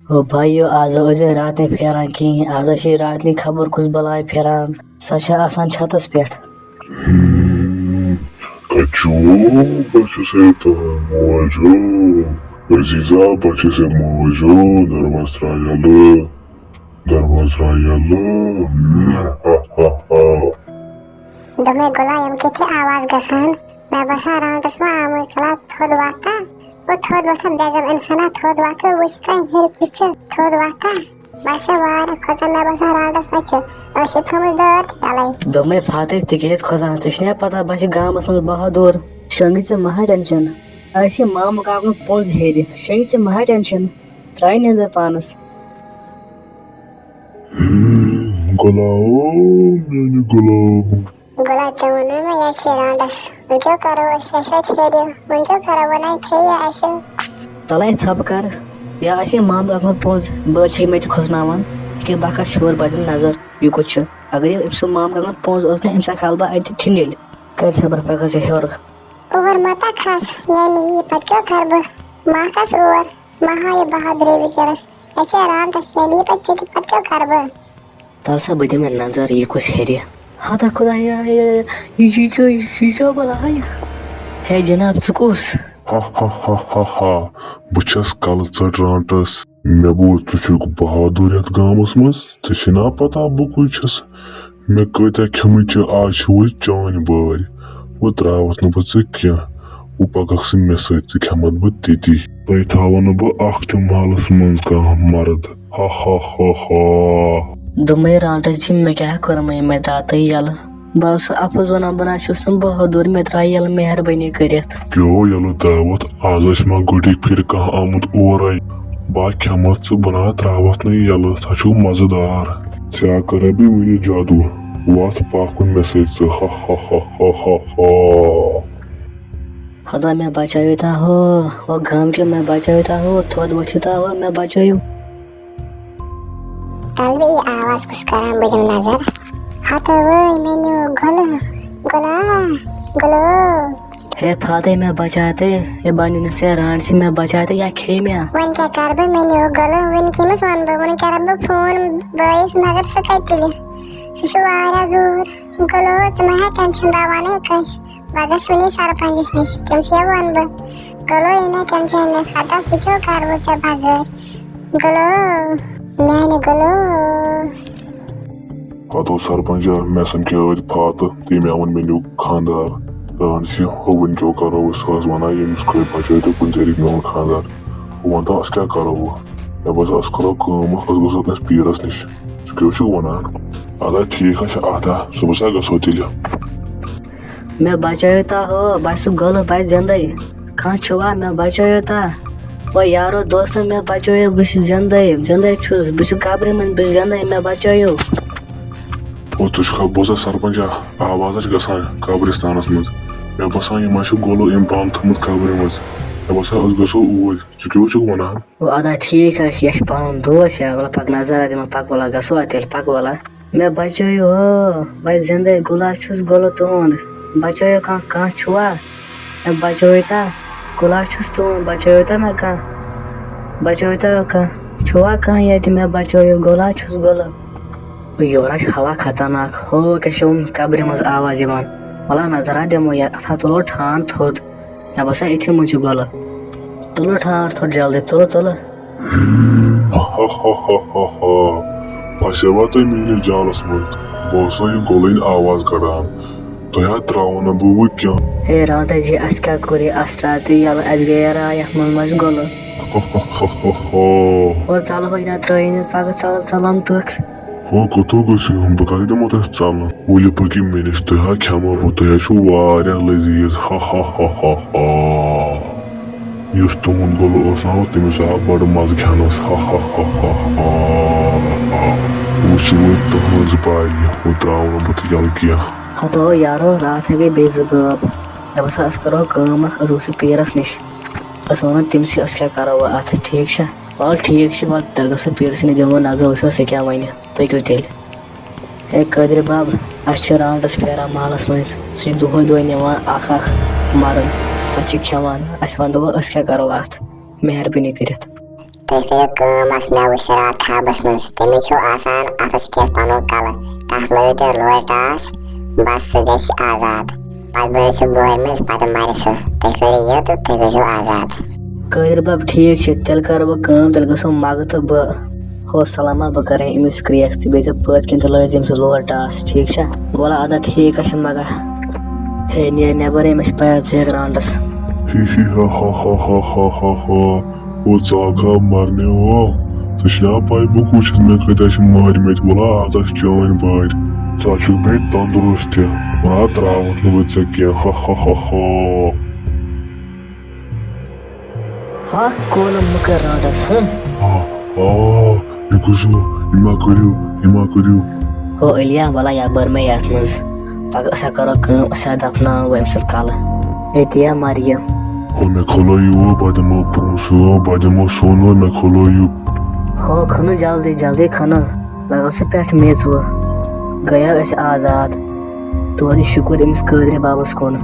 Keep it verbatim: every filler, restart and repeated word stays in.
او بھایو، آز ٲسۍ أسۍ راتنٕے پھیران کِہیٖنۍ، آز چھِ راتنٕے خبر کُس بلاے پھیران، سۄ چھےٚ آسان چھتس پٮ۪ٹھ۔ کچو، بہٕ چھُسے تۄہہِ موجود۔ عزیزا، بہٕ چھُسے موجود۔ دروازٕ ترٛاو یَلہٕ، دروازٕ ترٛاو یَلہٕ۔ دوٚپمَے، غلام، یِم کِتھِ آواز گژھان؟ مےٚ باسان، رانٛٹَس ما آمٕژ۔ چلا، تھوٚد وۄتھ تہٕ۔ او، تھوٚد وۄتھ، بیگم اِنسانا، تھوٚد وۄتھ تہٕ وٕچھ تہٕ ہیٚرِ کُس چھُ۔ تھوٚد وۄتھ تہٕ۔ باسیٚو واریاہ کھۄژان، مےٚ باسان، رانٛٹَس ما چھِ۔ أسۍ چھِ تھٲومٕژ دٲر تہِ یَلَے۔ دوٚپمَے، فاتح، ژٕ کیٛازِ کھۄژان؟ ژٕ چھُنہ پَتہ، بہٕ چھُس گامَس منٛز بہادُر۔ شۄنٛگہِ ژٕ مہٕ ہا ٹٮ۪نشَن۔ اَسہِ چھِ مامہٕ کاکُن پوٚز ہیٚرِ۔ شۄنٛگہِ ژٕ مہٕ ہا ٹٮ۪نشَن۔ ترٛاوِ نیٚنٛدٕر پانَس۔ غلام، میٛانہِ غلام۔ غلام، ژےٚ ووٚنُے مےٚ، یہِ چھِ رانٛٹَس۔ وۄنۍ کیٛاہ کَرو أسۍ؟ اَسہِ واتہِ ہیٚرِ۔ وۄنۍ کیٛاہ کَرو؟ وۄنۍ ہا کھیٚیہِ اَسہِ۔ تَلَے ژھۄپہٕ کَر۔ یا اَسہِ مامہٕ کاکُن پوٚز، بہٕ چھِ مےٚ تہِ کھوژناوان۔ یہِ کیٛاہ بَکَس ہیوٚر بَدل نظر، یہِ کُس چھُ؟ اگر یہِ أمۍ سُنٛد مامہٕ کاکُن پوٚز اوس نہ، أمۍ سا کھالہٕ بہٕ اَتہِ ٹھِنِل۔ کَر صبر، پَکھ حظ یہِ ہیوٚر۔ اور مَتہ کھَس، یعنی یی پَتہٕ کیٛاہ کَرٕ بہٕ؟ ما کھَس اور، ما ہاو یہِ بہادُری بِچٲرِس۔ یہِ چھِ رانٛٹَس، یعنی یی پَتہٕ ژےٚ تہِ پَتہٕ کیٛاہ کَرٕ بہٕ؟ تَل سا، بہٕ دِمہٕ نظر، یہِ کُس ہیٚرِ۔ ہتا خۄدایا، یہِ، یہِ، یہِ، یہِ، یہِ، یہِ کیٛاہ بَلاے؟ ہے جِناب، ژٕ کُس؟ ہا ہا ہا ہا ہا، بہٕ چھَس کَلہٕ ژٔٹ رانٛٹَس۔ مےٚ بوٗز، ژٕ چھُکھ بہادُر یَتھ گامَس منٛز۔ ژےٚ چھے نا پَتہ بہٕ کُس چھَس؟ مےٚ کۭتیٛاہ کھیٚمٕتۍ چھِ، آز چھِ وۄنۍ چٲنۍ بٲرۍ۔ وۄنۍ ترٛاوَتھ نہٕ بہٕ ژٕ کینٛہہ۔ وۄنۍ پَکَکھ ژٕ مےٚ سۭتۍ، ژٕ کھٮ۪مَتھ بہٕ تٔتی۔ تۄہہِ تھاوَو نہٕ بہٕ اَکھ تہِ محلَس منٛز کانٛہہ مَرٕد۔ ہا ہا ہا ہا۔ دوٚپمَے رانٛٹَس جی، مےٚ کیٛاہ کوٚرمَے، مےٚ درٛاو تۄہہِ یَلہٕ۔ بہٕ اوسُس اَپُز وَنان، بہٕ نہ چھُس نہٕ بہادُر، مےٚ ترٛاو یَلہٕ مہربٲنی کٔرِتھ۔ کیٛاہ یَلہٕ ترٛاوَتھ؟ آز ٲسۍ ما گۄڈٕنِکۍ پھِرِ کانٛہہ آمُت اورَے؟ بہٕ ہا کھٮ۪مَتھ ژٕ، بہٕ نہ ترٛاوَتھ نہٕ یَلہٕ، ژٕ ہا چھُکھ مَزٕدار۔ ژےٚ ہا کَرے بہٕ وٕنی جادوٗ، وۄتھ پَکھ وۄنۍ مےٚ سۭتۍ ژٕ، ہا ہا ہا ہا ہا۔ خۄدا مےٚ بچٲیِو تا ہو، او گامکیو مےٚ بچٲیِو تا ہو، تھوٚد ؤتھِو تا ہو، مےٚ بچٲیِو۔ تَلہٕ بیٚیہِ یہِ آواز کُس کران، بہٕ دِمہٕ نظر۔ ہتہٕ وٲے مےٚ نیوٗ گۄلہٕ، گۄلا، گۄلو۔ ہے فاتح، مےٚ بچاتے، ہے بنیونس ہے رانٛٹسٕے، مےٚ بچاتے یا کھے مےٚ۔ وۄنۍ کیٛاہ کرٕ بہٕ، مےٚ نیوٗ گۄلہٕ، وٕنۍ کٔمِس وَنہٕ بہٕ، وٕنۍ کرٕ بہٕ فون بٲیِس، مگر سُہ کَتہِ تُلہِ؟ سُہ چھُ واریاہ دوٗر۔ گۄلو، ژٕ مہ ہےٚ ٹٮ۪نشن، بہٕ وَنے کٲنٛسہِ۔ بہٕ گژھٕ وٕنی سرپنچس نِش، تٔمِس یہِ وَنہٕ بہٕ۔ گۄلو، یہِ نَے ٹٮ۪نشن نہٕ، خطا بہٕ کیٛاہ کَرٕ وۄنۍ ژےٚ بغٲر؟ گۄلو، میٛانہِ گۄلو۔ ہتو سرپنچا، مےٚ سمکھیو أتۍ فاتہٕ، تٔمۍ مےٚ ووٚن مےٚ نیوٗ خانٛدار رانٛٹسٕے، ہُہ وٕنۍ کیٛاہ کَرو أسۍ، سُہ حظ وَنان ییٚمِس کھٲلۍ بچٲے تہٕ کُنہِ طریٖقہٕ میون خانٛدار۔ بہٕ وَنہٕ تۄہہِ أسۍ کیٛاہ کَرو وۄنۍ؟ مےٚ باسان أسۍ کَرو کٲم اَکھ، أسۍ گژھو تٔمِس پیٖرَس نِش۔ ژٕ کیٛاہ چھُکھ وَنان؟ اَدٕ ٹھیٖک حظ چھُ، اَدٕ صُبحَس ہا گژھو تیٚلہِ۔ مےٚ بچٲیِو تا ہو، بہٕ چھُس گۄلہٕ، بہٕ چھُس زِندَے۔ کانٛہہ چھُوا، مےٚ بچٲیِو تا؟ او یارو دوستو، مےٚ بچٲیِو، بہٕ چھُس زِندَے، زِندَے چھُس، بہٕ چھُس قبرِ منٛز، بہٕ چھُس زِندَے، مےٚ بچٲیِو۔ او ژٕ چھُکھا بوزان سرپنچا، آواز حظ چھِ گژھان قبرِستانَس منٛز۔ مےٚ باسان یِم حظ چھِ گۄلہٕ أمۍ بنٛد تھوٚمُت قبرِ منٛز۔ مےٚ باسان أسۍ گژھو اوٗرۍ، ژٕ کیٛاہ چھُکھ وَنان؟ او ادا ٹھیٖک حظ چھُ، یہِ چھُ پَنُن دوس یا، وَلہٕ پَکھ نظر اَتھ دِمو، پَکھ وَلہٕ گژھو اَتہِ تیٚلہِ، پَکھ وَلہٕ۔ مےٚ بچٲیِو ہو، بہٕ زِندَے، گۄلا چھُس گۄلہٕ تُہُنٛد۔ بچٲیِو کانٛہہ، کانٛہہ چھُوا؟ مےٚ بچٲیِو تا، گۄلا چھُس تُہُنٛد، بچٲیِو تا مےٚ کانٛہہ۔ بچٲیِو تا کانٛہہ، چھُوا کانٛہہ ییٚتہِ مےٚ بچٲیِو، گۄلا چھُس گۄلہٕ۔ یورٕ چھُ ہوا خطرناک، ہو کیٛاہ چھِ یِم قبرِ منٛز آواز یِوان۔ وَلہٕ نظرا دِمو یا، اَتھ ہا تُلو ٹھانٛڈ تھوٚد۔ مےٚ باسان أتھی منٛز چھُ گۄلہٕ۔ تُلو ٹھانٛڈ تھوٚد جلدی، تُلو، تُلو۔ ہا ہا ہا ہا ہا۔ پھسیوا تُہۍ میٲنِس جالس منٛز؟ بہٕ اوسُس یہِ گۄلٕنۍ آواز کڑان۔ تۄہہِ ہا ترٛاوو نہٕ بہٕ وۄنۍ کینٛہہ۔ ہے رانٛٹہٕ جی، اَسہِ کیٛاہ کوٚر یہِ؟ اَسہِ ترٛاو تُہۍ یَلہٕ، اَسہِ گٔیے راے یَتھ منٛز ما چھُ گۄلہٕ۔ ہا ہا ہا ہا ہا۔ او ژَلہٕ وۄنۍ، نہ ترٛٲیِو نہٕ پَگہٕ، ژَلہٕ، ژَلہٕ اَمہٕ ٹُکھ۔ ہو کوٚت ہو گٔژھِو، بہٕ کَتہِ دِمو تۄہہِ ژَلنہٕ؟ ؤلِو پٔکِو مےٚ نِش، تُہۍ ہا کھٮ۪مو بہٕ، تُہۍ ہا چھِو واریاہ لذیذ۔ ہا ہا ہا ہا ہا۔ یُس تُہُنٛد گۄلہٕ اوس نا، تٔمِس آو بَڑٕ مَزٕ کھٮ۪نَس۔ ہا ہا ہا ہا ہا۔ وٕچھِو وۄنۍ تُہٕنٛز پارِ، وۄنۍ ترٛاوو نہٕ بہٕ تہِ یَلہٕ کینٛہہ۔ ہتو یارو، راتھ ہے گٔے بیٚیہِ زٕ غٲب۔ مےٚ باسان، أسۍ کَرو کٲم اَکھ، أسۍ گژھو پیٖرَس نِش۔ أسۍ وَنو تٔمِسٕے، أسۍ کیٛاہ کَرو وۄنۍ اَتھ، ٹھیٖک چھا؟ وَلہٕ ٹھیٖک چھُ، وَلہٕ تیٚلہِ گژھو پیٖرَس نِش، دِمو نظر، وٕچھو سُہ کیٛاہ وَنہِ۔ پٔکِو تیٚلہِ۔ ہے قٲدرِ بَب، اَسہِ چھِ رانٛٹَس پھیران محلَس مٔنٛزۍ۔ سُہ چھُ دۄہَے دۄہَے نِوان اَکھ اَکھ مَرٕد۔ پَتہٕ چھِ کھٮ۪وان۔ اَسہِ وَن تہٕ وۄنۍ أسۍ کیٛاہ کَرو اَتھ؟ مہربٲنی کٔرِتھ۔ تُہۍ کٔرِو کٲم اکھ، مےٚ وٕچھ راتھ خوابس منٛز، تٔمِس چھُو آسان اتھس کٮ۪تھ پنُن کلہٕ، تتھ لٲگِو تُہۍ لورِ ٹاس، بس سُہ گژھِ آزاد۔ پتہٕ بٔرِو سُہ بورِ منٛز، پتہٕ مرِ سُہ۔ تُہۍ کٔرِو یہِ تہٕ تُہۍ گٔژھِو آزاد۔ قٲدر بب، ٹھیٖک چھُ، تیٚلہِ کرٕ بہٕ کٲم، تیٚلہِ گژھو مگہٕ تہٕ بہٕ۔ ہو سلامہ، بہٕ کرے أمِس کرٛیک تہٕ بیٚیہِ ژےٚ پٔتۍ کِنۍ تہِ لٲزِ أمِس لور ٹاس، ٹھیٖک چھا؟ وَلہٕ اَدٕ ٹھیٖک ہا چھُ مگر۔ ہے، نیر نٮ۪بر، ہے، مےٚ چھِ پَے ژٕ چھَکھ رانٛٹَس۔ ہی ہی ہا ہا ہا ہا ہا ہا ہا۔ او ژاکھا مرنہِ او۔ ژےٚ چھےٚ پَے بہٕ کُس چھُس، مےٚ کۭتیٛاہ چھِ مٲرۍ مٕتۍ، وَلہٕ آز آسہِ چٲنۍ بٲرۍ۔ ژٕ چھُکھ بیٚیہِ تنٛدرُست تہِ، وَلہٕ ترٛاوَتھ نہٕ بہٕ ژےٚ کینٛہہ، ہا ہا ہا ہا۔ ہا، کونم مکر رانٹس، ہہ؟ آ، آ، یہِ کُس ہیوٗ؟ یہِ ما کٔرِو، یہِ ما کٔرِو۔ ہو علیا، ولا یپٲرۍ مہ یتھ منٛز۔ پگاہ أسۍ ہا کرو کٲم، أسۍ ہا دفناوو أمۍ سُنٛد کلہٕ۔ أتی ہا مرِ یہِ۔ ہو مےٚ کھولو یہِ، ہو بہٕ دِمو پونٛسہٕ، ہو بہٕ دِمو سۄن، ہو مےٚ کھولو یہِ۔ ہو کھنہٕ جلدی، جلدی کھنہٕ۔ لگاو سا پٮ۪ٹھ میٚژ وۄنۍ۔ گٔیو أسۍ آزاد۔ توتہِ شُکر أمِس قٲدرِ بابس کُن۔